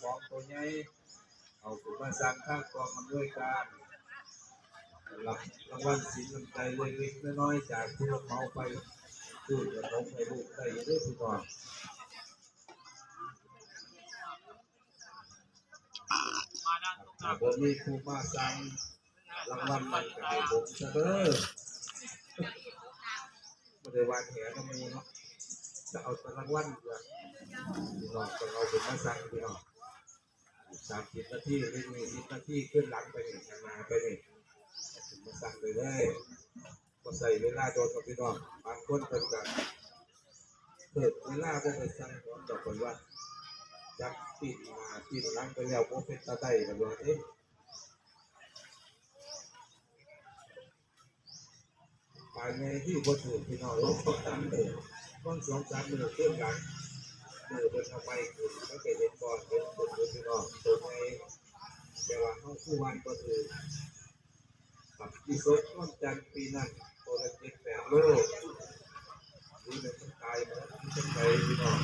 ຂອງໂຕໃຫຍ່ ເອົາຂຶ້ນມາສັ່ງທາງກອງອຳນວຍການ ຮັບລາງວັນສິນນ້ຳໃຈເລັກໆນ້ອຍໆຈາກຜູ້ຮັບເໝົາໄປຊື້ຂະໜົມໃຫ້ລູກໄດ້ຢູ່ເດີພີ່ນ້ອງ. ຖ້າບໍ່ມີຜູ້ມາສັ່ງລາງວັນນັ້ນກໍໃຫ້ຜົມຊະເດີ. ບໍ່ໄດ້ວາງແຜນນຳໝູ່ເນາະ ຈະເອົາແຕ່ລາງວັນເທື່ອ ພີ່ນ້ອງຕ້ອງເອົາຂຶ້ນມາສັ່ງພີ່ນ້ອງ. ສາມສິບນາທີ ຫຼື ຊາວນາທີ ຄືນຫຼັງໄປນີ້ ຂ້າງໜ້າໄປນີ້ ມາສັ່ງໄດ້ເລີຍ. ບໍ່ໃຊ້ເວລາດົນດອກພີ່ນ້ອງ. ບາງຄົນເພິ່ນກະເພິ່ນເວລາບໍ່ໄປສັ່ງໂດນດອກ ເພິ່ນວ່າຈັກປີ້ນໜ້າປີ້ນຫຼັງໄປແລ້ວ ບໍ່ເປັນຕາໄດ້ ເພິ່ນວ່າເດ້. ປາໃຫຍ່ທີ່ບໍ່ຖືກ ພີ່ນ້ອງ ລອງສອງສາມມື້ ບາງສອງສາມມື້ຄືນຫຼັງ ມື້ເພິ່ນເອົາໄມ້ຂຶ້ນ ມັນກໍເຫັນບໍ່ ເຫັນຕົວເພິ່ນ ພີ່ນ້ອງ ໂຕໃຫຍ່ ແຕ່ວ່າເຮົາຄືຫວ່ານບໍ່ຖືກ. ບັກອີສົກນວນຈັນປີນັ້ນ ໂຕລະເຈັດແປດໂລ ຫຼືແມ່ນມັນຕາຍໝົດ ມັນຈັ່ງໃດ ພີ່ນ້ອງ?